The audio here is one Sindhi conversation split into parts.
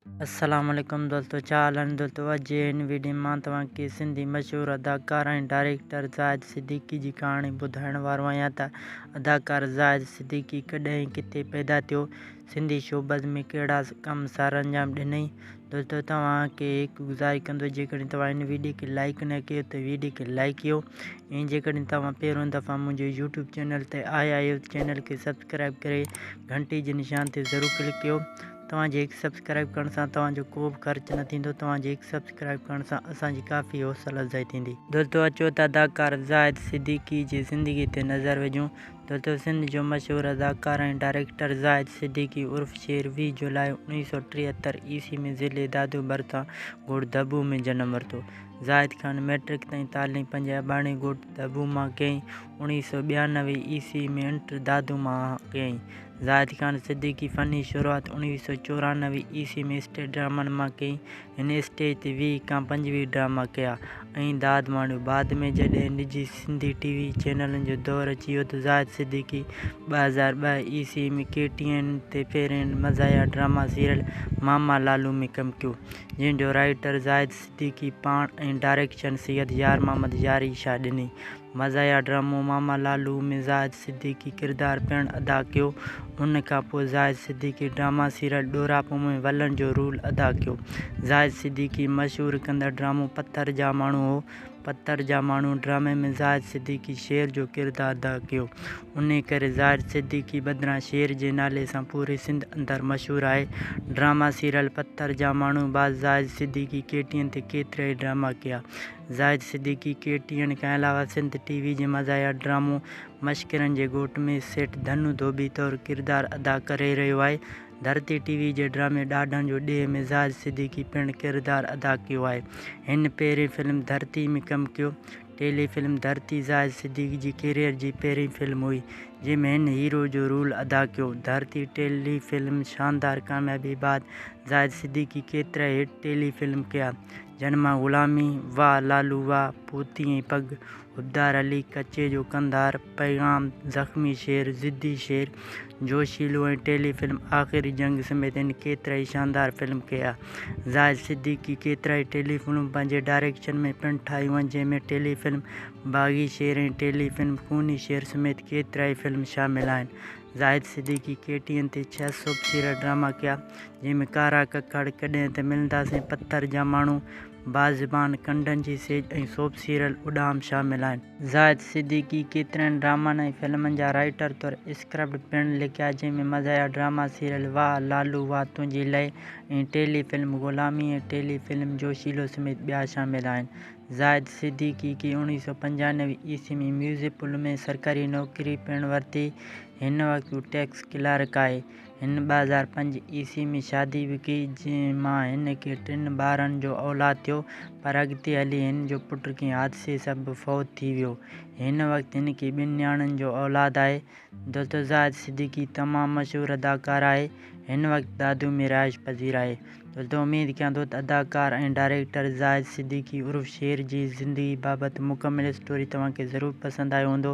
السلام عليڪم دوستو ڇا حال آهن دوستو اڄ جي هن ويڊيو ۾ مان توهان کي سنڌي مشهور اداڪار ۽ ڊائريڪٽر زاهد صديقي جي ڪهاڻي ٻڌائڻ وارو آهيان ته اداڪار زاهد صديقي ڪڏهن ۽ ڪٿي پيدا ٿيو سنڌي شوبز ۾ ڪهڙا ڪم سرانجام ڏنائين دوستو توهان کي هڪ گذارش ڪندو جيڪڏهن توهان هن ويڊيو کي لائيڪ نه ڪيو ته ويڊيو کي لائيڪ ڪيو ۽ جيڪڏهن توهان پهريون دفعا منهنجي يوٽيوب چينل تي آيا آهيو ته چينل کي سبسڪرائب ڪري گهنٽي جي نشان تي ضرور ڪلڪ ڪيو توهان جي هڪ سبسڪرائب ڪرڻ سان توهان جو ڪو به خرچ نه ٿيندو توهان جي هڪ سبسڪرائب ڪرڻ سان اسان جي ڪافي حوصله افزائي ٿيندي. دوستو اچو ته اداڪار زاهد صديقي جي زندگي تي نظر وجهون. دوستو سنڌ جو مشهور اداڪار ۽ ڊائريڪٽر زاهد صديقي عرف شير 20 جولاء 1973 عيسوي ۾ ضلعي دادو ڀرسان ڳوٺ دٻو ۾ جنم ورتو. زاهد خان مئٽرڪ تائين تعليم پنهنجي اباڻي ڳوٺ دٻو مان ڪيائين. 1992 عيسوي ۾ انٽر دادو مان ڪيائين. زاهد خان صديقي فني شروعات 1994 عيسوي ۾ اسٽيج ڊرامن مان ڪئي. هن اسٽيج تي 20 کان 25 ڊراما ڪيا ۽ داد ماڻيو. بعد ۾ جڏهن نجي سنڌي ٽي وي چينلن جو دور اچي ويو ته زاهد صديقي 2002 عيسوي ۾ ڪي ٽي اين تي پهرين مزاحيه ڊراما سيريل ماما لالو ۾ ڪم ڪيو، جنهن جو رائيٽر زاهد صديقي پاڻ ۽ ڊائريڪشن سيد يار محمد ياري شاهه ڏني. مزاحيه ڊرامو ماما لالو ۾ زاهد صديقي ڪردار پڻ ادا ڪيو. ان کان پوء زاهد صديقي ڊراما سيريل ڏوراپو ۾ ولن جو رول ادا ڪيو. زاهد صديقي مشهور ڪندڙ ڊرامو پٿر جا ماڻهو هو. پٿر جا ماڻهو ڊرامي ۾ زاهد صديقي شير جو ڪردار ادا ڪيو. انهي ڪري زاهد صديقي بدران شير جي نالي سان پوري سنڌ اندر مشهور آهي. ڊراما سيريل پٿر جا ماڻهو بعد زاهد صديقي ڪي ٽي اين تي ڪيترائي ڊراما ڪيا. Zahid Siddiqui K T N کان علاوه سنڌ ٽي وي جي مزاحيه ڊرامو مشڪرن جي ڳوٺ ۾ سيٺ ڌنو ڌوٻي طور ڪردار ادا ڪري رهيو آهي. ڌرتي ٽي وي جي ڊرامي ڏاڍن جو ڏيهه ۾ زاهد صديقي پڻ ڪردار ادا ڪيو آهي. هن پهرين فلم ڌرتي ۾ ڪم ڪيو. ٽيلي فلم ڌرتي زاهد صديقي جي ڪيريئر جي پهرين فلم هئي، جنهن ۾ هن هيرو جو رول ادا ڪيو. ڌرتي ٽيلي فلم شاندار ڪاميابي بعد زاهد صديقي ڪيترائي هٽ ٽيلي فلم ڪيا. جن مان غلامي، واهه لالو واهه، پوتي ۽ پڳ، حبدار علي، ڪچي جو ڪنڌار، پيغام، زخمي شير، ضدي شير، جوشيلو ۽ ٽيلي فلم آخري جنگ سميت هن ڪيترائي شاندار فلم ڪيا. زاهد صديقي ڪيترائي ٽيلي فلمون پنهنجي ڊائريڪشن ۾ پڻ ٺاهيون آهن جنهن ۾ ٽيلي فلم باغي شير ۽ ٽيلي فلم خوني شير سميت ڪيترائي فلم شامل آهن. Zahid Siddiqui K T N تي ڇهه سوپ سيريل ڊراما ڪيا، جنهن ۾ ڪارا ڪڪڙ، ڪڏهن ته ملنداسين، پٿر جا ماڻهو، بازبان، ڪنڊن جي سيج ۽ سوپ سيريل اڏام شامل آهن. زاهد صديقي ڪيترن ڊرامن ۽ فلمن جا رائيٽر طور اسڪرپٽ پڻ لکيا، جنهن ۾ مزاحيه ڊراما سيريل واهه لالو واهه تنهنجي لئه ۽ ٽيلي فلم غلامي ۽ ٽيلي فلم جوشيلو سميت ٻيا شامل آهن. زاهد صديقي کي 1995 عيسوي ۾ ميوزيپل ۾ سرڪاري نوڪري پڻ ورتي. هن وقت هو ٽيڪس ڪلارڪ آهي. هن 2005 عيسوي ۾ شادي به ڪئي، جنهن مان هن کي ٽن ٻارن جو اولاد ٿيو، پر اڳتي هلي هن جو پٽ ڪنهن حادثي سبب فوت ٿي ويو. هن وقت هن کي ٻن نياڻين جو اولاد آهي. دوستو زاهد صديقي تمام مشهور اداڪار آهي. هن وقت دادو ۾ رهائش پذير آهي. دوستو اميد ڪيان ٿو ته اداڪار ۽ ڊائريڪٽر زاهد صديقي عرف شير جي زندگي بابت مڪمل اسٽوري توهان کي ضرور پسند آيو هوندو.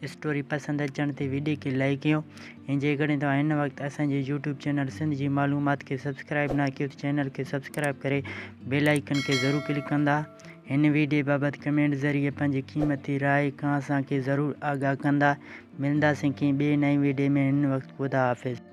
اسٽوري پسند اچڻ تي وڊيو کي لائيڪ ڪيو ۽ جيڪڏهن توهان هن وقت اسان جي يوٽيوب چينل سنڌ جي معلومات کي سبسڪرائيب نه ڪيو ته چينل کي سبسڪرائيب ڪري بيل آئيڪن کي ضرور ڪلڪ ڪندا. هن وڊيو بابت ڪمينٽ ذريعي پنهنجي قيمتي راء کان اسان کي ضرور آگاهه ڪندا. ملنداسين ڪنهن ٻئي نئين وڊيو ۾ هن وقت خدا حافظ.